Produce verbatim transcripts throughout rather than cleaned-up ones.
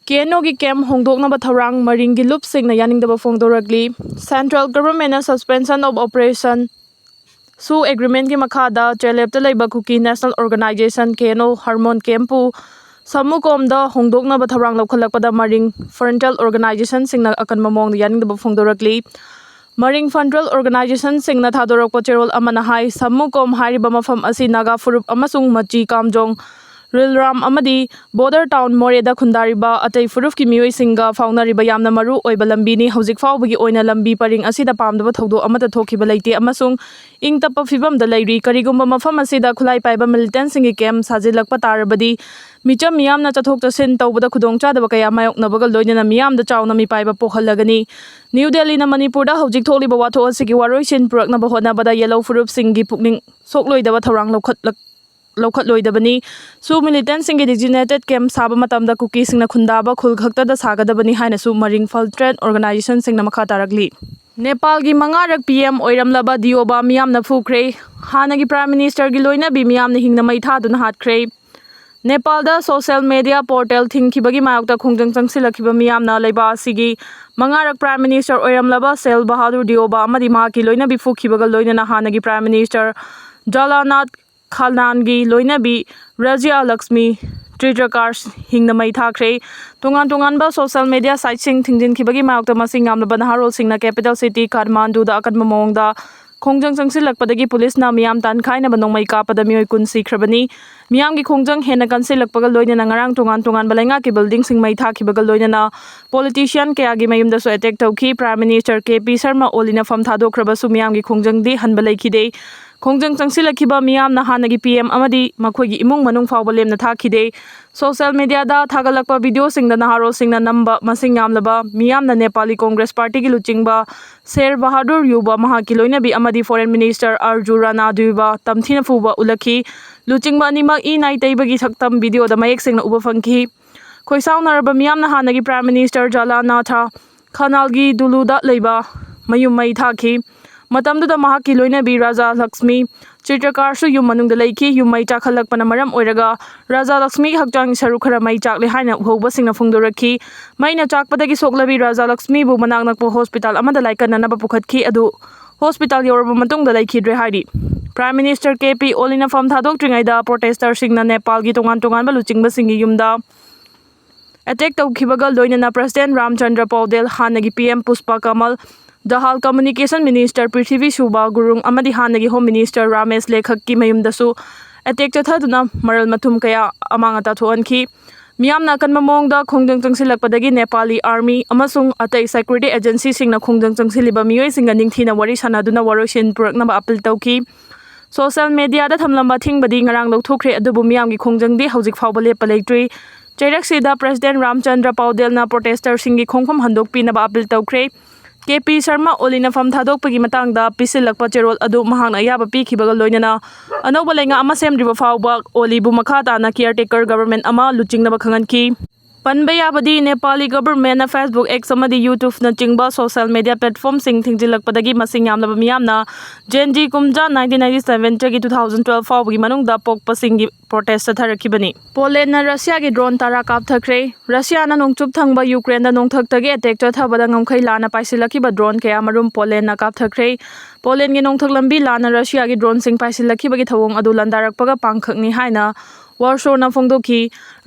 ꯀꯦ and ꯑꯣꯒꯤ ꯀꯦꯝ ꯍꯣꯡꯗꯣꯛꯅꯕ ꯊꯧꯔꯥꯡ ꯃꯔꯤꯡꯒꯤ ꯂꯨꯞꯁꯤꯡꯅ ꯌꯥꯅꯤꯡꯗꯕ ꯐꯣꯡꯗꯣꯔꯛꯂꯤ꯫ Central Governmentꯅ Suspension of Operation ꯁꯨ ꯑꯦꯒ꯭ꯔꯤꯃꯦꯟꯒꯤ ꯃꯈꯥꯗ ꯆꯦꯜꯂꯦꯞꯇ ꯂꯩꯕ ꯀꯨꯀꯤ ꯅꯦꯁꯅꯦꯜ ꯑꯣꯔꯒꯅꯥꯏꯖꯦꯁꯟ ꯀꯦ ꯑꯦꯟ ꯑꯣ ꯍꯔꯃꯣꯟ ꯀꯦꯝꯄꯨ ꯁꯃꯨꯀꯣꯝꯗ ꯍꯣꯡꯗꯣꯛꯅꯕ ꯊꯧꯔꯥꯡ ꯂꯧꯈꯠꯂꯛꯄꯗ ꯃꯔꯤꯡ ꯐ꯭ꯔꯟꯇꯦꯜ ꯑꯣꯔꯒꯅꯥꯏꯖꯦꯁꯟꯁꯤꯡꯅ ꯑꯀꯟꯕ ꯃꯑꯣꯡꯗ ꯌꯥꯅꯤꯡꯗꯕ ꯐꯣꯡꯗꯣꯔꯛꯂꯤ꯫ ꯃꯔꯤꯡ ꯐ꯭ꯔꯟꯇꯦꯜ ꯑꯣꯔꯒꯅꯥꯏꯖꯦꯁꯟꯁꯤꯡꯅ ꯊꯥꯗꯣꯔꯛꯄ ꯆꯦꯔꯣꯜ ꯑꯃꯅ ꯍꯥꯏ, ꯁꯃꯨꯀꯣꯝ ꯍꯥꯏꯔꯤꯕ ꯃꯐꯝ ꯑꯁꯤ ꯅꯥꯒꯥ ꯐꯨꯔꯨꯞ ꯑꯃꯁꯨꯡ ꯃꯆꯤ ꯀꯥꯝꯖꯣꯡ, ꯔꯤꯜꯔꯥꯝ ꯑꯃꯗꯤ ꯕꯣꯔꯗꯔ ꯇꯥꯎꯟ ꯃꯣꯔꯦꯗ ꯈꯨꯟꯗꯥꯔꯤꯕ ꯑꯇꯩ ꯐꯨꯔꯨꯞꯀꯤ ꯃꯤꯑꯣꯏꯁꯤꯡꯒ ꯐꯥꯎꯅꯔꯤꯕ ꯌꯥꯝꯅ ꯃꯔꯨ ꯑꯣꯏꯕ ꯂꯝꯕꯤꯅꯤ꯫ ꯍꯧꯖꯤꯛ ꯐꯥꯎꯕꯒꯤ ꯑꯣꯏꯅ ꯂꯝꯕꯤ ꯄꯔꯤꯡ ꯑꯁꯤꯗ ꯄꯥꯝꯗꯕ ꯊꯧꯗꯣꯛ ꯑꯃꯠꯇ ꯊꯣꯛꯈꯤꯕ ꯂꯩꯇꯦ ꯑꯃꯁꯨꯡ ꯏꯪ ꯇꯞꯄ ꯐꯤꯕꯝꯗ ꯂꯩꯔꯤ꯫ ꯀꯔꯤꯒꯨꯝꯕ ꯃꯐꯝ ꯑꯁꯤꯗ ꯈꯨꯠꯂꯥꯏ ꯄꯥꯏꯕ ꯃꯤꯂꯤꯇꯦꯟꯁꯤꯡꯒꯤ ꯀꯦꯝ ꯁꯥꯖꯤꯜꯂꯛꯄ ꯇꯥꯔꯕꯗꯤ, ꯃꯤꯆꯝ ꯃꯤꯌꯥꯝꯅ ꯆꯠꯊꯣꯛ ꯆꯠꯁꯤꯟ ꯇꯧꯕꯗ ꯈꯨꯗꯣꯡꯆꯥꯗꯕ ꯀꯌꯥ ꯃꯥꯌꯣꯛꯅꯕꯒ ꯂꯣꯏꯅꯅ ꯃꯤꯌꯥꯝꯗ ꯆꯥꯎꯅ ꯃꯤꯄꯥꯏꯕ ꯄꯣꯛꯍꯜꯂꯒꯅꯤ꯫ ꯅ꯭ꯌꯨ ꯗꯦꯜꯂꯤꯅ ꯃꯅꯤꯄꯨꯔꯗ ꯍꯧꯖꯤꯛ ꯊꯣꯛꯂꯤꯕ ꯋꯥꯊꯣꯛ ꯑꯁꯤꯒꯤ ꯋꯥꯔꯣꯏꯁꯤꯟ ꯄꯨꯔꯛꯅꯕ ꯍꯣꯠꯅꯕꯗ ꯌꯦꯜꯂꯧ ꯐꯨꯔꯨꯞꯁꯤꯡꯒꯤ ꯄꯨꯛꯅꯤꯡ ꯁꯣꯛꯂꯣꯏꯗꯕ ꯊꯧꯔꯥꯡ ꯂꯧꯈꯠꯂꯛ-, ꯂꯧꯈꯠꯂꯣꯏꯗꯕꯅꯤ꯫ ꯁꯨ ꯃꯤꯂꯤꯇꯦꯟꯁꯤꯡꯒꯤ ꯗꯤꯖꯤꯅꯦꯇꯦꯠ ꯀꯦꯝ ꯁꯥꯕ ꯃꯇꯝꯗ ꯀꯨꯀꯤꯁꯤꯡꯅ ꯈꯨꯟꯗꯥꯕ ꯈꯨꯜ ꯈꯛꯇꯗ ꯁꯥꯒꯗꯕꯅꯤ ꯍꯥꯏꯅꯁꯨ ꯃꯔꯤꯡ ꯐ꯭ꯔꯟꯇꯦꯜ ꯑꯣꯔꯒꯅꯥꯏꯖꯦꯁꯟꯁꯤꯡꯅ ꯃꯈꯥ ꯇꯥꯔꯛꯂꯤ꯫ ꯅꯦꯄꯥꯜꯒꯤ ꯃꯉꯥꯔꯛ ꯄꯤ ꯑꯦꯝ ꯑꯣꯏꯔꯝꯂꯕ ꯗꯤꯑꯣꯕꯥ ꯃꯤꯌꯥꯝꯅ ꯐꯨꯈ꯭ꯔꯦ꯫ ꯍꯥꯟꯅꯒꯤ ꯄ꯭ꯔꯥꯏꯝ ꯃꯤꯅꯤꯁꯇꯔꯒꯤ ꯂꯣꯏꯅꯕꯤ ꯃꯤꯌꯥꯝꯅ ꯍꯤꯡꯅ ꯃꯩ ꯊꯥꯗꯨꯅ ꯍꯥꯠꯈ꯭ꯔꯦ꯫ ꯅꯦꯄꯥꯜꯗ ꯁꯣꯁꯦꯜ ꯃꯦꯗꯤꯌꯥ ꯄꯣꯔꯇꯦꯜ ꯊꯤꯡꯈꯤꯕꯒꯤ ꯃꯥꯌꯣꯛꯇ ꯈꯣꯡꯖꯪ ꯆꯪꯁꯤꯜꯂꯛꯈꯤꯕ ꯃꯤꯌꯥꯝꯅ ꯂꯩꯕꯥꯛ ꯑꯁꯤꯒꯤ ꯃꯉꯥꯔꯛ ꯄ꯭ꯔꯥꯏꯝ ꯃꯤꯅꯤꯁꯇꯔ ꯑꯣꯏꯔꯝꯂꯕ ꯁꯦꯜ ꯕꯍꯥꯗꯨꯔ ꯗꯤꯑꯣꯕꯥ ꯑꯃꯗꯤ ꯃꯍꯥꯛꯀꯤ ꯂꯣꯏꯅꯕꯤ ꯐꯨꯈꯤꯕꯒ ꯂꯣꯏꯅꯅ ꯍꯥꯟꯅꯒꯤ ꯄ꯭ꯔꯥꯏꯝ ꯃꯤꯅꯤꯁꯇꯔ ꯖꯂꯥꯅꯥꯊ ꯈꯥꯟꯅꯥꯟꯒꯤ ꯂꯣꯏꯅꯕꯤ ꯔꯖꯤꯌꯥ ꯂꯛꯁꯃꯤ ꯇ꯭ꯔꯤꯇ꯭ꯔꯀꯥꯔꯁ ꯍꯤꯡꯅ ꯃꯩ ꯊꯥꯈ꯭ꯔꯦ꯫ ꯇꯣꯉꯥꯟ ꯇꯣꯉꯥꯟꯕ ꯁꯣꯁꯦꯜ ꯃꯦꯗꯤꯌꯥ ꯁꯥꯏꯠꯁꯤꯡ ꯊꯤꯡꯖꯤꯟꯈꯤꯕꯒꯤ ꯃꯥꯌꯣꯛꯇ ꯃꯁꯤꯡ ꯌꯥꯝꯂꯕ ꯅꯍꯥꯔꯣꯜꯁꯤꯡꯅ ꯀꯦꯄꯤꯇꯦꯜ ꯁꯤꯇꯤ ꯀꯥꯊꯃꯥꯟꯗꯨꯗ ꯑꯀꯟꯕ ꯃꯑꯣꯡꯗ ꯈꯣꯡꯖꯪ ꯆꯪꯁꯤꯜꯂꯛꯄꯗꯒꯤ ꯄꯨꯂꯤꯁꯅ ꯃꯤꯌꯥꯝ ꯇꯥꯟꯈꯥꯏꯅꯕ ꯅꯣꯡꯃꯩ ꯀꯥꯞꯄꯗ ꯃꯤꯑꯣꯏ ꯀꯨꯟ ꯁꯤꯈ꯭ꯔꯕꯅꯤ꯫ ꯃꯤꯌꯥꯝꯒꯤ ꯈꯣꯡꯖꯪ ꯍꯦꯟꯅ ꯀꯟꯁꯤꯜꯂꯛꯄꯒ ꯂꯣꯏꯅꯅ ꯉꯔꯥꯡ ꯇꯣꯉꯥꯟ ꯇꯣꯉꯥꯟꯕ ꯂꯩꯉꯥꯛꯀꯤ ꯕꯤꯜꯗꯤꯡꯁꯤꯡ ꯃꯩ ꯊꯥꯈꯤꯕꯒ ꯂꯣꯏꯅꯅ ꯄꯣꯂꯤꯇꯤꯁꯤꯌꯥꯟ ꯀꯌꯥꯒꯤ ꯃꯌꯨꯝꯗꯁꯨ ꯑꯦꯇꯦꯛ ꯇꯧꯈꯤ꯫ Prime minister K P Sharma ꯑꯣꯂꯤꯅ ꯐꯝ ꯊꯥꯗꯣꯛꯈ꯭ꯔꯕꯁꯨ ꯃꯤꯌꯥꯝꯒꯤ ꯈꯣꯡꯖꯪꯗꯤ ꯍꯟꯕ ꯂꯩꯈꯤꯗꯦ꯫ ꯈꯣꯡꯖꯪ ꯆꯪꯁꯤꯜꯂꯛꯈꯤꯕ ꯃꯤꯌꯥꯝꯅ ꯍꯥꯟꯅꯒꯤ ꯄꯤ ꯑꯦꯝ ꯑꯃꯗꯤ ꯃꯈꯣꯏꯒꯤ ꯏꯃꯨꯡ ꯃꯅꯨꯡ ꯐꯥꯎꯕ ꯂꯦꯝꯅ ꯊꯥꯈꯤꯗꯦ꯫ ꯁꯣꯁꯦꯜ ꯃꯦꯗꯤꯌꯥꯗ ꯊꯥꯒꯠꯂꯛꯄ ꯚꯤꯗꯤꯑꯣꯁꯤꯡꯗ ꯅꯍꯥꯔꯣꯜꯁꯤꯡꯅ ꯅꯝꯕ ꯃꯁꯤꯡ ꯌꯥꯝꯂꯕ ꯃꯤꯌꯥꯝꯅ ꯅꯦꯄꯥꯂꯤ ꯀꯣꯡꯒ꯭ꯔꯦꯁ ꯄꯥꯔꯇꯤꯒꯤ ꯂꯨꯆꯤꯡꯕ ꯁꯦꯔ ꯕꯍꯥꯗꯨꯔ ꯌꯨꯕ ꯃꯍꯥꯛꯀꯤ ꯂꯣꯏꯅꯕꯤ ꯑꯃꯗꯤ ꯐꯣꯔꯦꯟ ꯃꯤꯅꯤꯁꯇꯔ ꯑꯥꯔꯖꯨ ꯔꯥꯅꯥ ꯗ꯭ꯌꯨꯕ ꯇꯝꯊꯤꯅ ꯐꯨꯕ ꯎꯠꯂꯛꯈꯤ꯫ ꯂꯨꯆꯤꯡꯕ ꯑꯅꯤꯃꯛ ꯏ ꯅꯥꯏ ꯇꯩꯕꯒꯤ ꯁꯛꯇꯝ ꯚꯤꯗꯤꯑꯣꯗ ꯃꯌꯦꯛ ꯁꯦꯡꯅ ꯎꯕ ꯐꯪꯈꯤ꯫ ꯈꯣꯏꯁꯥꯎꯅꯔꯕ ꯃꯤꯌꯥꯝꯅ ꯍꯥꯟꯅꯒꯤ ꯄ꯭ꯔꯥꯏꯝ ꯃꯤꯅꯤꯁꯇꯔ ꯖꯂꯥꯅꯥꯊ ꯈꯥꯅꯥꯜꯒꯤ ꯗꯨꯂꯨꯗ ꯂꯩꯕ ꯃꯌꯨꯝ ꯃꯩ ꯊꯥꯈꯤ꯫ ꯃꯇꯝꯗꯨꯗ ꯃꯍꯥꯛꯀꯤ ꯂꯣꯏꯅꯕꯤ ꯔꯥꯖꯥ ꯂꯛꯁꯃꯤ ꯆꯤꯇ꯭ꯔꯀꯥꯔꯁꯨ ꯌꯨꯝ ꯃꯅꯨꯡꯗ ꯂꯩꯈꯤ꯫ ꯌꯨꯝ ꯃꯩ ꯆꯥꯛꯈꯠꯂꯛꯄꯅ ꯃꯔꯝ ꯑꯣꯏꯔꯒ ꯔꯥꯖꯥ ꯂꯛꯁꯃꯤꯒꯤ ꯍꯛꯆꯥꯡꯒꯤ ꯁꯔꯨꯛ ꯈꯔ ꯃꯩ ꯆꯥꯛꯂꯦ ꯍꯥꯏꯅ ꯎꯍꯧꯕꯁꯤꯡꯅ ꯐꯣꯡꯗꯣꯔꯛꯈꯤ꯫ ꯃꯩꯅ ꯆꯥꯛꯄꯗꯒꯤ ꯁꯣꯛꯂꯕꯤ ꯔꯥꯖꯥ ꯂꯛꯁꯃꯤꯕꯨ ꯃꯅꯥꯛ ꯅꯛꯄ ꯍꯣꯁꯄꯤꯇꯥꯜ ꯑꯃꯗ ꯂꯥꯏꯀꯠꯅꯅꯕ ꯄꯨꯈꯠꯈꯤ꯫ ꯑꯗꯨ ꯍꯣꯁꯄꯤꯇꯥꯜ ꯌꯧꯔꯕ ꯃꯇꯨꯡꯗ ꯂꯩꯈꯤꯗ꯭ꯔꯦ ꯍꯥꯏꯔꯤ꯫ ꯄ꯭ꯔꯥꯏꯝ ꯃꯤꯅꯤꯁꯇꯔ ꯀꯦ ꯄꯤ ꯑꯣꯂꯤꯅ ꯐꯝ ꯊꯥꯗꯣꯛꯇ꯭ꯔꯤꯉꯩꯗ ꯄ꯭ꯔꯣꯇꯦꯁꯇꯔꯁꯤꯡꯅ ꯅꯦꯄꯥꯜꯒꯤ ꯇꯣꯉꯥꯟ ꯇꯣꯉꯥꯟꯕ ꯂꯨꯆꯤꯡꯕꯁꯤꯡꯒꯤ ꯌꯨꯝꯗ ꯑꯦꯇꯦꯛ ꯇꯧꯈꯤꯕꯒ ꯂꯣꯏꯅꯅ ꯄ꯭ꯔꯁꯤꯗꯦꯟ ꯔꯥꯝꯆꯟꯗ꯭ꯔ ꯄꯧꯗꯦꯜ, ꯍꯥꯟꯅꯒꯤ ꯄꯤ ꯑꯦꯝ ꯄꯨꯁꯄ ꯀꯃꯜ ꯗꯍꯥꯜ, ꯀꯝꯃ꯭ꯌꯨꯅꯤꯀꯦꯁꯟ ꯃꯤꯅꯤꯁꯇꯔ ꯄ꯭ꯔꯤꯊꯤꯕꯤ ꯁꯨꯕꯥ ꯒꯨꯔꯨꯡ ꯑꯃꯗꯤ ꯍꯥꯟꯅꯒꯤ ꯍꯣꯝ ꯃꯤꯅꯤꯁꯇꯔ ꯔꯥꯃꯦꯁ ꯂꯦꯈꯛꯀꯤ ꯃꯌꯨꯝꯗꯁꯨ ꯑꯦꯇꯦꯛ ꯆꯠꯊꯗꯨꯅ ꯃꯔꯜ ꯃꯊꯨꯝ ꯀꯌꯥ ꯑꯃꯥꯡ ꯑꯇꯥ ꯊꯣꯛꯍꯟꯈꯤ꯫ ꯃꯤꯌꯥꯝꯅ ꯑꯀꯟꯕ ꯃꯑꯣꯡꯗ ꯈꯣꯡꯖꯪ ꯆꯪꯁꯤꯜꯂꯛꯄꯗꯒꯤ ꯅꯦꯄꯥꯂꯤ ꯑꯥꯔꯃꯤ ꯑꯃꯁꯨꯡ ꯑꯇꯩ ꯁꯦꯀ꯭ꯌꯨꯔꯤꯇꯤ ꯑꯦꯖꯦꯟꯁꯤꯁꯤꯡꯅ ꯈꯣꯡꯖꯪ ꯆꯪꯁꯤꯜꯂꯤꯕ ꯃꯤꯑꯣꯏꯁꯤꯡꯒ ꯅꯤꯡꯊꯤꯅ ꯋꯥꯔꯤ ꯁꯥꯟꯅꯗꯨꯅ ꯋꯥꯔꯣꯏꯁꯤꯟ ꯄꯨꯔꯛꯅꯕ ꯑꯄꯤꯜ ꯇꯧꯈꯤ꯫ ꯁꯣꯁꯤꯌꯦꯜ ꯃꯦꯗꯤꯌꯥꯗ ꯊꯝꯂꯝꯕ ꯑꯊꯤꯡꯕꯗꯤ ꯉꯔꯥꯡ ꯂꯧꯊꯣꯛꯈ꯭ꯔꯦ, ꯑꯗꯨꯕꯨ ꯃꯤꯌꯥꯝꯒꯤ ꯈꯣꯡꯖꯪꯗꯤ ꯍꯧꯖꯤꯛ ꯐꯥꯎꯕ ꯂꯦꯞꯄ ꯂꯩꯇ꯭ꯔꯤ꯫ ꯆꯩꯔꯛꯁꯤꯗ ꯄ꯭ꯔꯁꯤꯗꯦꯟ ꯔꯥꯝꯆꯟꯗ꯭ꯔ ꯄꯧꯗꯦꯜꯅ ꯄ꯭ꯔꯣꯇꯦꯁꯇꯔꯁꯤꯡꯒꯤ ꯈꯣꯡꯐꯝ ꯍꯟꯗꯣꯛꯄꯤꯅꯕ ꯑꯄꯤꯜ ꯇꯧꯈ꯭ꯔꯦ꯫ ꯀꯦ ꯄꯤ ꯁꯔꯃ ꯑꯣꯂꯤꯅ ꯐꯝ ꯊꯥꯗꯣꯛꯄꯒꯤ ꯃꯇꯥꯡꯗ ꯄꯤꯁꯤꯜꯂꯛꯄ ꯆꯦꯔꯣꯜ ꯑꯗꯨ ꯃꯍꯥꯛꯅ ꯑꯌꯥꯕ ꯄꯤꯈꯤꯕꯒ ꯂꯣꯏꯅꯅ ꯑꯅꯧꯕ ꯂꯩꯉꯥꯛ ꯑꯃ ꯁꯦꯝꯗ꯭ꯔꯤꯕ ꯐꯥꯎꯕ ꯑꯣꯂꯤꯕꯨ ꯃꯈꯥ ꯇꯥꯅ ꯀꯤꯌꯔꯇꯦꯀꯔ ꯒꯕꯔꯟꯃꯦꯟ ꯑꯃ ꯂꯨꯆꯤꯡꯅꯕ ꯈꯪꯍꯟꯈꯤ꯫ ꯄꯟꯕ ꯌꯥꯕꯗꯤ, ꯅꯦꯄꯥꯂꯤ ꯒꯕꯔꯟꯃꯦꯟꯅ Facebook, X ꯑꯃꯗꯤ YouTubeꯅꯆꯤꯡꯕ ꯁꯣꯁꯤꯌꯦꯜ ꯃꯦꯗꯤꯌꯥ ꯄ꯭ꯂꯦꯠꯐꯣꯔꯝꯁꯤꯡ ꯊꯤꯡꯖꯤꯜꯂꯛꯄꯗꯒꯤ ꯃꯁꯤꯡ ꯌꯥꯝꯂꯕ ꯃꯤꯌꯥꯝꯅ Gen Z ꯀꯨꯝꯖꯥ nineteen ninety seven ꯗꯒꯤ two thousand twelve ꯐꯥꯎꯕꯒꯤ ꯃꯅꯨꯡꯗ ꯄꯣꯛꯄꯁꯤꯡꯒꯤ ꯄ꯭ꯔꯣꯇꯦꯁ ꯆꯠꯊꯔꯛꯈꯤꯕꯅꯤ꯫ ꯄꯣꯂꯦꯟꯅ ꯔꯁꯤꯌꯥꯒꯤ ꯗ꯭ꯔꯣꯟ ꯇꯔꯥ ꯀꯥꯞꯊꯈ꯭ꯔꯦ꯫ ꯔꯁꯤꯌꯥꯅ ꯅꯣꯡꯆꯨꯞ ꯊꯪꯕ ꯌꯨꯀ꯭ꯔꯦꯟꯗ ꯅꯣꯡꯊꯛꯇꯒꯤ ꯑꯦꯇꯦꯛ ꯆꯠꯊꯕꯗ ꯉꯝꯈꯩ ꯂꯥꯟꯅ ꯄꯥꯏꯁꯤꯜꯂꯛꯈꯤꯕ ꯗ꯭ꯔꯣꯟ ꯀꯌꯥ ꯃꯔꯨꯝ ꯄꯣꯂꯦꯟꯅ ꯀꯥꯞꯊꯈ꯭ꯔꯦ꯫ ꯄꯣꯂꯦꯟꯒꯤ ꯅꯣꯡꯊꯛ ꯂꯝꯕꯤ ꯂꯥꯟꯅ ꯔꯁꯤꯌꯥꯒꯤ ꯗ꯭ꯔꯣꯟꯁꯤꯡ ꯄꯥꯏꯁꯤꯜꯂꯛꯈꯤꯕꯒꯤ ꯊꯧꯑꯣꯡ ꯑꯗꯨ ꯂꯥꯟꯗꯥꯔꯛꯄꯒ ꯄꯥꯡꯈꯛꯅꯤ ꯍꯥꯏꯅ ꯋꯥꯔꯁꯣꯅ ꯐꯣꯡꯗꯣꯛꯈꯤ꯫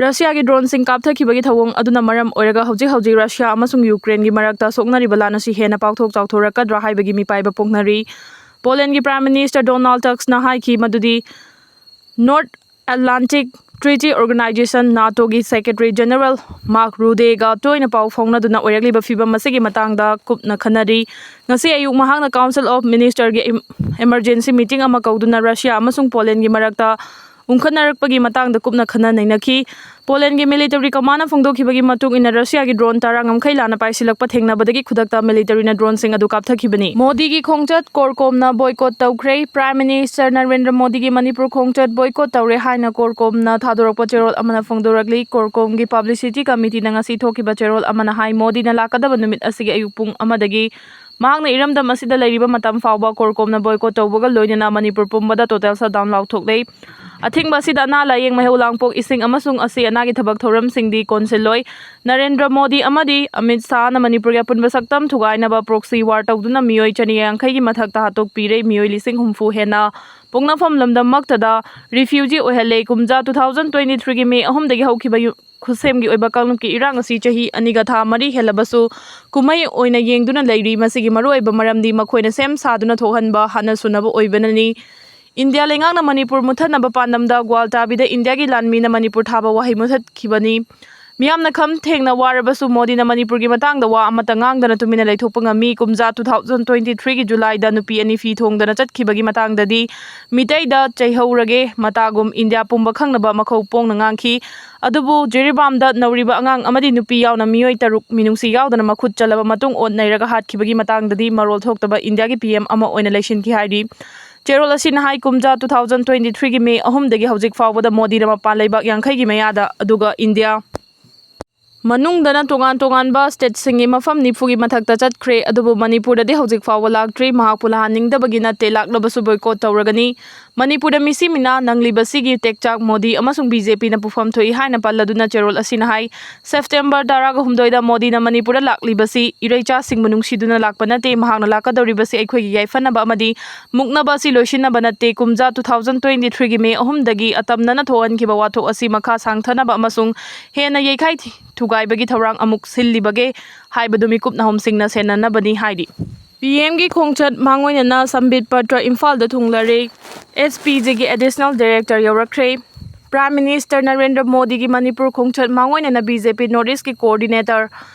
ꯔꯁꯤꯌꯥꯒꯤ ꯗ꯭ꯔꯣꯟꯁꯤꯡ ꯀꯥꯞꯊꯈꯤꯕꯒꯤ ꯊꯧꯑꯣꯡ ꯑꯗꯨꯅ ꯃꯔꯝ ꯑꯣꯏꯔꯒ ꯍꯧꯖꯤꯛ ꯍꯧꯖꯤꯛ ꯔꯁꯤꯌꯥ ꯑꯃꯁꯨꯡ ꯌꯨꯀ꯭ꯔꯦꯟꯒꯤ ꯃꯔꯛꯇ ꯁꯣꯛꯅꯔꯤꯕ ꯂꯥꯟ ꯑꯁꯤ ꯍꯦꯟꯅ ꯄꯥꯛꯊꯣꯛ ꯆꯥꯎꯊꯣꯔꯛꯀꯗ꯭ꯔꯥ ꯍꯥꯏꯕꯒꯤ ꯃꯤꯄꯥꯏꯕ ꯄꯣꯛꯅꯔꯤ꯫ ꯄꯣꯂꯦꯟꯒꯤ ꯄ꯭ꯔꯥꯏꯝ ꯃꯤꯅꯤꯁꯇꯔ ꯗꯣꯅꯥꯜꯗ ꯇꯛꯁꯅ ꯍꯥꯏꯈꯤ ꯃꯗꯨꯗꯤ ꯅꯣꯔꯠ ꯑꯦꯠꯂꯥꯟꯇꯤꯛ ꯇ꯭ꯔꯤꯇꯤ ꯑꯣꯔꯒꯅꯥꯏꯖꯦꯁꯟ, NATOꯒꯤ ꯁꯦꯀ꯭ꯔꯦꯇꯔꯤ ꯖꯦꯅꯔꯦꯜ ꯃꯥꯔꯛ ꯔꯨꯗꯦꯒ ꯇꯣꯏꯅ ꯄꯥꯎ ꯐꯥꯎꯅꯗꯨꯅ ꯑꯣꯏꯔꯛꯂꯤꯕ ꯐꯤꯚꯝ ꯑꯁꯤꯒꯤ ꯃꯇꯥꯡꯗ ꯀꯨꯞꯅ ꯈꯟꯅꯔꯤ꯫ ꯉꯁꯤ ꯑꯌꯨꯛ ꯃꯍꯥꯛꯅ ꯀꯥꯎꯟꯁꯤꯜ ꯑꯣꯐ ꯃꯤꯅꯤꯁꯇꯔꯒꯤ ꯏꯝ-, ꯏꯃꯔꯖꯦꯟꯁꯤ ꯃꯤꯇꯤꯡ ꯑꯃ ꯀꯧꯗꯨꯅ ꯔꯁꯤꯌꯥ ꯑꯃꯁꯨꯡ ꯄꯣꯂꯦꯟꯒꯤ ꯃꯔꯛꯇ ꯎꯪꯈꯠꯅꯔꯛꯄꯒꯤ ꯃꯇꯥꯡꯗ ꯀꯨꯞꯅ ꯈꯟꯅ ꯅꯩꯅꯈꯤ꯫ ꯄꯣꯂꯦꯟꯒꯤ ꯃꯤꯂꯤꯇꯔꯤ ꯀꯃꯥꯟꯅ ꯐꯣꯡꯗꯣꯛꯈꯤꯕꯒꯤ ꯃꯇꯨꯡ ꯏꯟꯅ, ꯔꯁꯤꯌꯥꯒꯤ ꯗ꯭ꯔꯣꯟ ꯇꯔꯥ ꯉꯝꯈꯩ ꯂꯥꯟꯅ ꯄꯥꯏꯁꯤꯜꯂꯛꯄ ꯊꯦꯡꯅꯕꯗꯒꯤ ꯈꯨꯗꯛꯇ ꯃꯤꯂꯤꯇꯔꯤꯅ ꯗ꯭ꯔꯣꯟꯁꯤꯡ ꯑꯗꯨ ꯀꯥꯞꯊꯈꯤꯕꯅꯤ꯫ ꯃꯣꯗꯤꯒꯤ ꯈꯣꯡꯆꯠ ꯀꯣꯔꯀꯣꯝꯅ ꯕꯣꯏꯀꯣꯠ ꯇꯧꯈ꯭ꯔꯦ꯫ ꯄ꯭ꯔꯥꯏꯝ ꯃꯤꯅꯤꯁꯇꯔ ꯅꯔꯦꯟꯗ꯭ꯔ ꯃꯣꯗꯤꯒꯤ ꯃꯅꯤꯄꯨꯔ ꯈꯣꯡꯆꯠ ꯕꯣꯏꯀꯣꯠ ꯇꯧꯔꯦ ꯍꯥꯏꯅ ꯀꯣꯔꯀꯣꯝꯅ ꯊꯥꯗꯣꯔꯛꯄ ꯆꯦꯔꯣꯜ ꯑꯃꯅ ꯐꯣꯡꯗꯣꯔꯛꯂꯤ꯫ ꯀꯣꯔꯀꯣꯝꯒꯤ ꯄꯕ꯭ꯂꯤꯁꯤꯇꯤ ꯀꯃꯤꯇꯤꯅ ꯉꯁꯤ ꯊꯣꯛꯈꯤꯕ ꯆꯦꯔꯣꯜ ꯑꯃꯅ ꯍꯥꯏ, ꯃꯣꯗꯤꯅ ꯂꯥꯛꯀꯗꯕ ꯅꯨꯃꯤꯠ ꯑꯁꯤꯒꯤ ꯑꯌꯨꯛ ꯄꯨꯡ ꯑꯃꯗꯒꯤ ꯃꯍꯥꯛꯅ ꯏꯔꯝꯗꯝ ꯑꯁꯤꯗ ꯂꯩꯔꯤꯕ ꯃꯇꯝ ꯐꯥꯎꯕ ꯀꯣꯔꯀꯣꯝꯅ boycott ꯇꯧꯕꯒ ꯂꯣꯏꯅꯅ ꯃꯅꯤꯄꯨꯔ ꯄꯨꯝꯕꯗ total shutdown ꯂꯥꯎꯊꯣꯛꯂꯦ꯫ ꯑꯊꯤꯡꯕ ꯑꯁꯤꯗ ꯑꯅꯥ ꯂꯥꯌꯦꯡ, ꯃꯩꯍꯧ ꯂꯥꯡꯄꯣꯛ, ꯏꯁꯤꯡ ꯑꯃꯁꯨꯡ ꯑꯁꯤ ꯑꯅꯥꯒꯤ ꯊꯕꯛ ꯊꯧꯔꯝꯁꯤꯡꯗꯤ ꯀꯣꯟꯁꯤꯜꯂꯣꯏ꯫ ꯅꯔꯦꯟꯗ꯭ꯔ ꯃꯣꯗꯤ ꯑꯃꯗꯤ ꯑꯃꯤꯠ ꯁꯥꯍꯅ ꯃꯅꯤꯄꯨꯔꯒꯤ ꯑꯄꯨꯟꯕ ꯁꯛꯇꯝ ꯊꯨꯒꯥꯏꯅꯕ proxy war ꯇꯧꯗꯨꯅ ꯃꯤꯑꯣꯏ ꯆꯅꯤ ꯌꯥꯡꯈꯩꯒꯤ ꯃꯊꯛꯇ ꯍꯥꯠꯇꯣꯛꯄꯤꯔꯦ꯫ ꯃꯤꯑꯣꯏ ꯂꯤꯁꯤꯡ ꯍꯨꯝꯐꯨ ꯍꯦꯟꯅ ꯄꯣꯛꯅꯐꯝ ꯂꯝꯗꯝꯃꯛꯇꯗ refugee ꯑꯣꯏꯍꯜꯂꯦ꯫ ꯀꯨꯝꯖꯥ two thousand twenty three ꯒꯤ May ꯑꯍꯨꯝꯗꯒꯤ ꯍꯧꯈꯤꯕ ꯌꯨ-, ꯈꯨꯠꯁꯦꯝꯒꯤ ꯑꯣꯏꯕ ꯀꯥꯡꯂꯨꯞꯀꯤ ꯏꯔꯥꯡ ꯑꯁꯤ ꯆꯍꯤ ꯑꯅꯤꯒ ꯊꯥ ꯃꯔꯤ ꯍꯦꯜꯂꯕꯁꯨ ꯀꯨꯝꯍꯩ ꯑꯣꯏꯅ ꯌꯦꯡꯗꯨꯅ ꯂꯩꯔꯤ꯫ ꯃꯁꯤꯒꯤ ꯃꯔꯨꯑꯣꯏꯕ ꯃꯔꯝꯗꯤ ꯃꯈꯣꯏꯅ ꯁꯦꯝ ꯁꯥꯗꯨꯅ ꯊꯣꯛꯍꯟꯕ ꯍꯥꯟꯅ ꯁꯨꯅꯕ ꯑꯣꯏꯕꯅꯅꯤ꯫ ꯏꯟꯗꯤꯌꯥ ꯂꯩꯉꯥꯛꯅ ꯃꯅꯤꯄꯨꯔ ꯃꯨꯠꯊꯠꯅꯕ ꯄꯥꯟꯗꯝꯗ ꯒ꯭ꯋꯥꯜꯇꯥꯕꯤꯗ ꯏꯟꯗꯤꯌꯥꯒꯤ ꯂꯥꯟꯃꯤꯅ ꯃꯅꯤꯄꯨꯔ ꯊꯥꯕ ꯋꯥꯍꯩ ꯃꯨꯠꯊꯠꯈꯤꯕꯅꯤ꯫ ꯃꯤꯌꯥꯝꯅ ꯈꯝ ꯊꯦꯡꯅ ꯋꯥꯔꯕꯁꯨ ꯃꯣꯗꯤꯅ ꯃꯅꯤꯄꯨꯔꯒꯤ ꯃꯇꯥꯡꯗ ꯋꯥ ꯑꯃꯠꯇ ꯉꯥꯡꯗꯅ ꯇꯨꯃꯤꯟꯅ ꯂꯩꯊꯣꯛꯄ ꯉꯝꯃꯤ꯫ ꯀꯨꯝꯖꯥ two thousand twenty three ꯒꯤ July ꯗ ꯅꯨꯄꯤ ꯑꯅꯤ ꯐꯤ ꯊꯣꯡꯗꯅ ꯆꯠꯈꯤꯕꯒꯤ ꯃꯇꯥꯡꯗꯗꯤ ꯃꯤꯇꯩꯗ ꯆꯩꯍꯧꯔꯒꯦ ꯃꯇꯥꯒꯨꯝ ꯏꯟꯗꯤꯌꯥ ꯄꯨꯝꯕ ꯈꯪꯅꯕ ꯃꯈꯧ ꯄꯣꯡꯅ ꯉꯥꯡꯈꯤ꯫ ꯑꯗꯨꯕꯨ ꯖꯤꯔꯤꯕꯥꯝꯗ ꯅꯧꯔꯤꯕ ꯑꯉꯥꯡ ꯑꯃꯗꯤ ꯅꯨꯄꯤ ꯌꯥꯎꯅ ꯃꯤꯑꯣꯏ ꯇꯔꯨꯛ ꯃꯤꯅꯨꯡꯁꯤ ꯌꯥꯎꯗꯅ ꯃꯈꯨꯠ ꯆꯜꯂꯕ ꯃꯇꯨꯡ ꯑꯣꯠ ꯅꯩꯔꯒ ꯍꯥꯠꯈꯤꯕꯒꯤ ꯃꯇꯥꯡꯗꯗꯤ ꯃꯔꯣꯜ ꯊꯣꯛꯇꯕ ꯏꯟꯗꯤꯌꯥꯒꯤ P M ꯑꯃ ꯑꯣꯏꯅ ꯂꯩꯁꯤꯟꯈꯤ ꯍꯥꯏꯔꯤ꯫ ꯆꯦꯔꯣꯜ ꯑꯁꯤꯅ ꯍꯥꯏ, ꯀꯨꯝꯖꯥ two thousand twenty three ꯒꯤ May ꯑꯍꯨꯝꯗꯒꯤ ꯍꯧꯖꯤꯛ ꯐꯥꯎꯕꯗ ꯃꯣꯗꯤꯅ ꯃꯄꯥꯟ ꯂꯩꯕꯥꯛ ꯌꯥꯡꯈꯩꯒꯤ ꯃꯌꯥꯗ, ꯑꯗꯨꯒ ꯏꯟꯗꯤꯌꯥ ꯃꯅꯨꯡꯗꯅ ꯇꯣꯉꯥꯟ ꯇꯣꯉꯥꯟꯕ state ꯁꯤꯡꯒꯤ ꯃꯐꯝ ꯅꯤꯐꯨꯒꯤ ꯃꯊꯛꯇ ꯆꯠꯈ꯭ꯔꯦ꯫ ꯑꯗꯨꯕꯨ ꯃꯅꯤꯄꯨꯔꯗꯗꯤ ꯍꯧꯖꯤꯛ ꯐꯥꯎꯕ ꯂꯥꯛꯇ꯭ꯔꯤ꯫ ꯃꯍꯥꯛꯄꯨ ꯂꯥꯛꯍꯟꯅꯤꯡꯗꯕꯒꯤ ꯅꯠꯇꯦ, ꯂꯥꯛꯂꯕꯁꯨ boycott ꯇꯧꯔꯒꯅꯤ꯫ ꯃꯅꯤꯄꯨꯔꯗ ꯃꯤꯁꯤ ꯃꯤꯅꯥ ꯅꯪꯂꯤꯕꯁꯤꯒꯤ ꯇꯦꯛꯆꯥꯛ ꯃꯣꯗꯤ ꯑꯃꯁꯨꯡ BJP ꯅ ꯄꯨꯐꯝ ꯊꯣꯛꯏ ꯍꯥꯏꯅ ꯄꯜꯂꯗꯨꯅ ꯆꯦꯔꯣꯜ ꯑꯁꯤꯅ ꯍꯥꯏ, September ꯇꯔꯥꯒ ꯍꯨꯝꯗꯣꯏꯗ ꯃꯣꯗꯤꯅ ꯃꯅꯤꯄꯨꯔꯗ ꯂꯥꯛꯂꯤꯕꯁꯤ ꯏꯔꯩꯆꯥꯁꯤꯡꯕꯨ ꯅꯨꯡꯁꯤꯗꯨꯅ ꯂꯥꯛꯄ ꯅꯠꯇꯦ꯫ ꯃꯍꯥꯛꯅ ꯂꯥꯛꯀꯗꯧꯔꯤꯕꯁꯤ ꯑꯩꯈꯣꯏꯒꯤ ꯌꯥꯏꯐꯅꯕ ꯑꯃꯗꯤ ꯃꯨꯛꯅꯕ ꯑꯁꯤ ꯂꯣꯏꯁꯤꯟꯅꯕ ꯅꯠꯇꯦ꯫ ꯀꯨꯝꯖꯥ two thousand twenty three ꯒꯤ May ꯑꯍꯨꯝꯗꯒꯤ ꯑꯇꯝꯅꯅ ꯊꯣꯛꯍꯟꯈꯤꯕ ꯋꯥꯊꯣꯛ ꯑꯁꯤ ꯃꯈꯥ ꯁꯥꯡꯊꯅꯕ ꯑꯃꯁꯨꯡ ꯍꯦꯟꯅ ꯌꯩꯈꯥꯏ ꯊꯤ-, ꯊꯨꯒꯥꯏꯕꯒꯤ ꯊꯧꯔꯥꯡ ꯑꯃꯨꯛ ꯁꯤꯜꯂꯤꯕꯒꯦ ꯍꯥꯏꯕꯗꯨ ꯃꯤꯀꯨꯞ ꯅꯍꯨꯝꯁꯤꯡꯅ ꯁꯦꯟꯅꯅꯕꯅꯤ ꯍꯥꯏꯔꯤ꯫ P M ꯒꯤ ꯈꯣꯡꯆꯠ ꯃꯥꯡꯑꯣꯏꯅꯅ ꯁꯝꯕꯤꯠ ꯄꯇ꯭ꯔ ꯏꯝꯐꯥꯜꯗ ꯊꯨꯡꯂꯔꯦ꯫ S P G ꯒꯤ Additional Director ꯌꯧꯔꯛꯈ꯭ꯔꯦ꯫ Prime Minister Narendra ꯃꯣꯗꯤꯒꯤ ꯃꯅꯤꯄꯨꯔ ꯈꯣꯡꯆꯠ ꯃꯥꯡꯑꯣꯏꯅꯅ BJP North East ꯀꯤ coordinator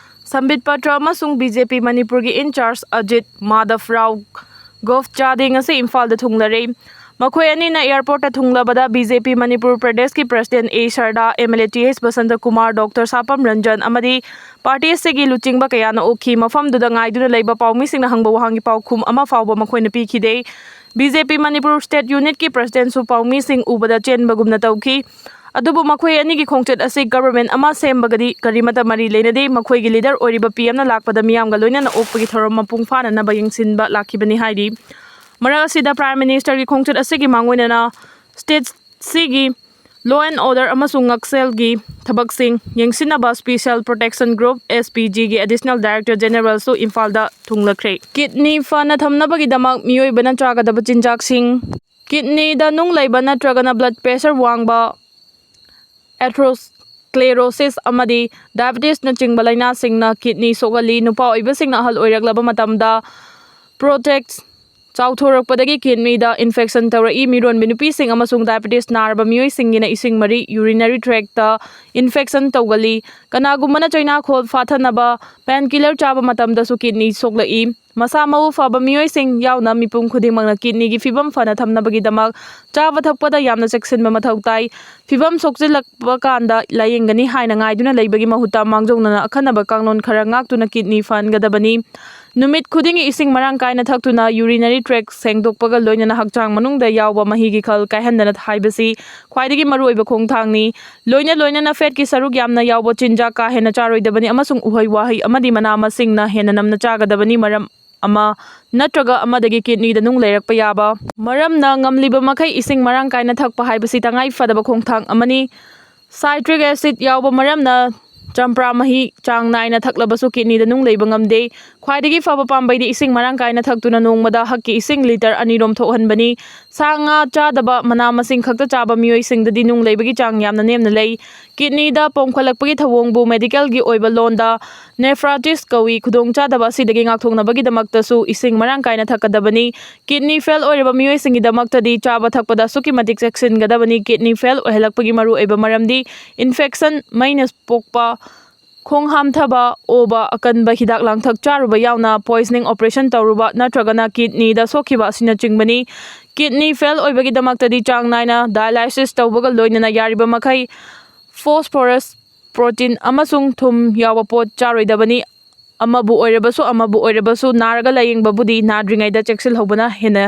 ꯁꯝꯕꯤꯠ ꯄꯇ꯭ꯔ ꯑꯃꯁꯨꯡ BJP ꯃꯅꯤꯄꯨꯔꯒꯤ in charge ꯑꯖꯤꯠ ꯃꯥꯙꯕ ꯔꯥꯎ ꯒꯣꯞꯆꯥꯗꯦ ꯉꯁꯤ ꯏꯝꯐꯥꯜꯗ ꯊꯨꯡꯂꯔꯦ꯫ ꯃꯈꯣꯏ ꯑꯅꯤꯅ airport ꯇ ꯊꯨꯡꯂꯕꯗ BJP ꯃꯅꯤꯄꯨꯔ ꯄ꯭ꯔꯗꯦꯁꯀꯤ President A ꯁꯔꯗꯥ, MLA Th ꯕꯁꯟꯇꯀꯨꯃꯥꯔ, Doctor ꯁꯥꯄꯝ Ranjan ꯑꯃꯗꯤ party ꯑꯁꯤꯒꯤ ꯂꯨꯆꯤꯡꯕ ꯀꯌꯥꯅ ꯑꯣꯛꯈꯤ꯫ ꯃꯐꯝꯗꯨꯗ ꯉꯥꯏꯗꯨꯅ ꯂꯩꯕ ꯄꯥꯎꯃꯤꯁꯤꯡꯅ ꯍꯪꯕ ꯋꯥꯍꯪꯒꯤ ꯄꯥꯎꯈꯨꯝ ꯑꯃ ꯐꯥꯎꯕ ꯃꯈꯣꯏꯅ ꯄꯤꯈꯤꯗꯦ꯫ BJP ꯃꯅꯤꯄꯨꯔ state unit ꯀꯤ president ꯁꯨ ꯄꯥꯎꯃꯤꯁꯤꯡ ꯎꯕꯗ ꯆꯦꯟꯕꯒꯨꯝꯅ ꯇꯧꯈꯤ꯫ ꯑꯗꯨꯕꯨ ꯃꯈꯣꯏ ꯑꯅꯤꯒꯤ ꯈꯣꯡꯆꯠ ꯑꯁꯤ ꯒꯚꯔꯟꯃꯦꯟꯠ ꯑꯃ ꯁꯦꯝꯕꯒꯗꯤ ꯀꯔꯤꯃꯇ ꯃꯔꯤ ꯂꯩꯅꯗꯦ꯫ ꯃꯈꯣꯏꯒꯤ ꯂꯤꯗꯔ ꯑꯣꯏꯔꯤꯕ ꯄꯤ ꯑꯦꯝꯅ ꯂꯥꯛꯄꯗ ꯃꯤꯌꯥꯝꯒ ꯂꯣꯏꯅꯅ ꯑꯣꯛꯄꯒꯤ ꯊꯧꯔꯝ ꯃꯄꯨꯡ ꯐꯥꯅꯅꯕ ꯌꯦꯡꯁꯤꯟꯕ ꯂꯥꯛꯈꯤꯕꯅꯤ ꯍꯥꯏꯔꯤ꯫ ꯃꯔꯛ ꯑꯁꯤꯗ ꯄ꯭ꯔꯥꯏꯝ ꯃꯤꯅꯤꯁꯇꯔꯒꯤ ꯈꯣꯡꯆꯠ ꯑꯁꯤꯒꯤ ꯃꯥꯡꯑꯣꯏꯅꯅ ꯁ꯭ꯇꯦꯠꯁꯤꯒꯤ law and order ꯑꯃꯁꯨꯡ ꯉꯛꯁꯦꯜꯒꯤ ꯊꯕꯛꯁꯤꯡ ꯌꯦꯡꯁꯤꯟꯅꯕ Special Protection Group, S P G, ꯒꯤ Additional Director Generalꯁꯨ ꯏꯝꯐꯥꯜꯗ ꯊꯨꯡꯂꯈ꯭ꯔꯦ꯫ ꯀꯤꯗꯅꯤ ꯐꯅ ꯊꯝꯅꯕꯒꯤꯗꯃꯛ ꯃꯤꯑꯣꯏꯕꯅ ꯆꯥꯒꯗꯕ ꯆꯤꯟꯖꯥꯛꯁꯤꯡ꯫ ꯀꯤꯗꯅꯤꯗ ꯅꯨꯡ ꯂꯩꯕ ꯅꯠꯇ꯭ꯔꯒꯅ blood pressure ꯋꯥꯡꯕ, atherosclerosis ꯑꯃꯗꯤ diabetesꯅꯆꯤꯡꯕ ꯂꯥꯏꯅꯥꯁꯤꯡꯅ ꯀꯤꯗꯅꯤ ꯁꯣꯛꯍꯜꯂꯤ꯫ ꯅꯨꯄꯥ ꯑꯣꯏꯕꯁꯤꯡꯅ ꯑꯍꯜ ꯑꯣꯏꯔꯛꯂꯕ ꯃꯇꯝꯗ proteinsꯇ ꯆꯥꯎꯊꯣꯔꯛꯄꯗꯒꯤ ꯀꯤꯗꯅꯤꯗ ꯏꯟꯐꯦꯛꯁꯟ ꯇꯧꯔꯛꯏ꯫ ꯃꯤꯔꯣꯟꯕꯤ ꯅꯨꯄꯤꯁꯤꯡ ꯑꯃꯁꯨꯡ diabetes ꯅꯥꯔꯕ ꯃꯤꯑꯣꯏꯁꯤꯡꯒꯤꯅ ꯏꯁꯤꯡ ꯃꯔꯤ, urinary tractꯇ ꯏꯟꯐꯦꯛꯁꯟ ꯇꯧꯒꯜꯂꯤ꯫ ꯀꯅꯥꯒꯨꯝꯕꯅ ꯆꯩꯅꯥꯈꯣꯜ ꯐꯥꯊꯅꯕ painkiller ꯆꯥꯕ ꯃꯇꯝꯗꯁꯨ ꯀꯤꯗꯅꯤ ꯁꯣꯛꯂꯛꯏ꯫ ꯃꯁꯥ ꯃꯎ ꯐꯕ ꯃꯤꯑꯣꯏꯁꯤꯡ ꯌꯥꯎꯅ ꯃꯤꯄꯨꯝ ꯈꯨꯗꯤꯡꯃꯛꯅ ꯀꯤꯗꯅꯤꯒꯤ ꯐꯤꯕꯝ ꯐꯅ ꯊꯝꯅꯕꯒꯤꯗꯃꯛ ꯆꯥꯕ ꯊꯛꯄꯗ ꯌꯥꯝꯅ ꯆꯦꯛꯁꯤꯟꯕ ꯃꯊꯧ ꯇꯥꯏ꯫ ꯐꯤꯕꯝ ꯁꯣꯛꯆꯤꯜꯂꯛꯄ ꯀꯥꯟꯗ ꯂꯥꯌꯦꯡꯒꯅꯤ ꯍꯥꯏꯅ ꯉꯥꯏꯗꯨꯅ ꯂꯩꯕꯒꯤ ꯃꯍꯨꯠꯇ ꯃꯥꯡꯖꯧꯅꯅ ꯑꯈꯟꯅꯕ ꯀꯥꯡꯂꯣꯟ ꯈꯔ ꯉꯥꯛꯇꯨꯅ ꯀꯤꯗꯅꯤ ꯐꯍꯟꯒꯗꯕꯅꯤ꯫ ꯅꯨꯃꯤꯠ ꯈꯨꯗꯤꯡꯒꯤ ꯏꯁꯤꯡ ꯃꯔꯥꯡ ꯀꯥꯏꯅ ꯊꯛꯇꯨꯅ urinary tract ꯁꯦꯡꯗꯣꯛꯄꯒ ꯂꯣꯏꯅꯅ ꯍꯛꯆꯥꯡ ꯃꯅꯨꯡꯗ ꯌꯥꯎꯕ ꯃꯍꯤꯒꯤ ꯈꯜ ꯀꯥꯏꯍꯟꯗꯅ ꯍꯥꯏꯕꯁꯤ ꯈ꯭ꯋꯥꯏꯗꯒꯤ ꯃꯔꯨꯑꯣꯏꯕ ꯈꯣꯡꯊꯥꯡꯅꯤ꯫ ꯂꯣꯏꯅ ꯂꯣꯏꯅꯅ fatꯀꯤ ꯁꯔꯨꯛ ꯌꯥꯝꯅ ꯌꯥꯎꯕ ꯆꯤꯟꯖꯥꯛ ꯀꯥ ꯍꯦꯟꯅ ꯆꯥꯔꯣꯏꯗꯕꯅꯤ ꯑꯃꯁꯨꯡ ꯎꯍꯩ ꯋꯥꯍꯩ ꯑꯃꯗꯤ ꯃꯅꯥ ꯃꯁꯤꯡꯅ ꯍꯦꯟꯅ ꯅꯝꯅ ꯆꯥꯒꯗꯕꯅꯤ꯫ ꯃꯔꯝ ꯑꯃ ꯅꯠꯇ꯭ꯔꯒ ꯑꯃꯗꯒꯤ ꯀꯤꯗꯅꯤꯗ ꯅꯨꯡ ꯂꯩꯔꯛꯄ ꯌꯥꯕ꯫ ꯃꯔꯝꯅ ꯉꯝꯂꯤꯕ ꯃꯈꯩ ꯏꯁꯤꯡ ꯃꯔꯥꯡ ꯀꯥꯏꯅ ꯊꯛꯄ ꯍꯥꯏꯕꯁꯤ ꯇꯉꯥꯏ ꯐꯗꯕ ꯈꯣꯡꯊꯥꯡ ꯑꯃꯅꯤ꯫ Citric acid ꯌꯥꯎꯕ ꯃꯔꯝꯅ ꯆꯝꯄ꯭ꯔꯥ ꯃꯍꯤ ꯆꯥꯡ ꯅꯥꯏꯅ ꯊꯛꯂꯕꯁꯨ ꯀꯤꯗꯅꯤꯗ ꯅꯨꯡ ꯂꯩꯕ ꯉꯝꯗꯦ꯫ ꯈ꯭ꯋꯥꯏꯗꯒꯤ ꯐꯕ ꯄꯥꯝꯕꯩꯗꯤ ꯏꯁꯤꯡ ꯃꯔꯥꯡ ꯀꯥꯏꯅ ꯊꯛꯇꯨꯅ ꯅꯣꯡꯃꯗ ꯍꯛꯀꯤ ꯏꯁꯤꯡ litre ꯑꯅꯤꯔꯣꯝ ꯊꯣꯛꯍꯟꯕꯅꯤ꯫ ꯁꯥ ꯉꯥ ꯆꯥꯗꯕ, ꯃꯅꯥ ꯃꯁꯤꯡ ꯈꯛꯇ ꯆꯥꯕ ꯃꯤꯑꯣꯏꯁꯤꯡꯗꯗꯤ ꯅꯨꯡ ꯂꯩꯕꯒꯤ ꯆꯥꯡ ꯌꯥꯝꯅ ꯅꯦꯝꯅ ꯂꯩ꯫ ꯀꯤꯗꯅꯤꯗ ꯄꯣꯝꯈꯠꯂꯛꯄꯒꯤ ꯊꯧꯑꯣꯡꯕꯨ medicalꯒꯤ ꯑꯣꯏꯕ ꯂꯣꯟꯗ nephritis ꯀꯧꯏ꯫ ꯈꯨꯗꯣꯡꯆꯥꯗꯕ ꯑꯁꯤꯗꯒꯤ ꯉꯥꯛꯊꯣꯛꯅꯕꯒꯤꯗꯃꯛꯇꯁꯨ ꯏꯁꯤꯡ ꯃꯔꯥꯡ ꯀꯥꯏꯅ ꯊꯛꯀꯗꯕꯅꯤ꯫ ꯀꯤꯗꯅꯤ ꯐꯦꯜ ꯑꯣꯏꯔꯕ ꯃꯤꯑꯣꯏꯁꯤꯡꯒꯤꯗꯃꯛꯇꯗꯤ ꯆꯥꯕ ꯊꯛꯄꯗ ꯑꯁꯨꯛꯀꯤ ꯃꯇꯤꯛ ꯆꯦꯛꯁꯤꯟꯒꯗꯕꯅꯤ꯫ ꯀꯤꯗꯅꯤ ꯐꯦꯜ ꯑꯣꯏꯍꯜꯂꯛꯄꯒꯤ ꯃꯔꯨꯑꯣꯏꯕ ꯃꯔꯝꯗꯤ ꯏꯟꯐꯦꯛꯁꯟ, ꯃꯩꯅ ꯄꯣꯛꯄ, ꯈꯣꯡ ꯍꯥꯝꯊꯕ, ꯑꯣꯕ, ꯑꯀꯟꯕ ꯍꯤꯗꯥꯛ ꯂꯥꯡꯊꯛ ꯆꯥꯔꯨꯕ ꯌꯥꯎꯅ poisoning operation ꯇꯧꯔꯨꯕ ꯅꯠꯇ꯭ꯔꯒꯅ ꯀꯤꯗꯅꯤꯗ ꯁꯣꯛꯈꯤꯕ ꯑꯁꯤꯅꯆꯤꯡꯕꯅꯤ꯫ ꯀꯤꯗꯅꯤ ꯐꯦꯜ ꯑꯣꯏꯕꯒꯤꯗꯃꯛꯇꯗꯤ ꯆꯥꯡ ꯅꯥꯏꯅ dialysis ꯇꯧꯕꯒ ꯂꯣꯏꯅꯅ ꯌꯥꯔꯤꯕ ꯃꯈꯩ phosphorus, protein ꯑꯃꯁꯨꯡ ꯊꯨꯝ ꯌꯥꯎꯕ ꯄꯣꯠ ꯆꯥꯔꯣꯏꯗꯕꯅꯤ꯫ ꯑꯃꯕꯨ ꯑꯣꯏꯔꯕꯁꯨ ꯑꯃꯕꯨ ꯑꯣꯏꯔꯕꯁꯨ ꯅꯥꯔꯒ ꯂꯥꯌꯦꯡꯕꯕꯨꯗꯤ ꯅꯥꯗ꯭ꯔꯤꯉꯩꯗ ꯆꯦꯛꯁꯤꯜꯍꯧꯕꯅ ꯍꯦꯟꯅ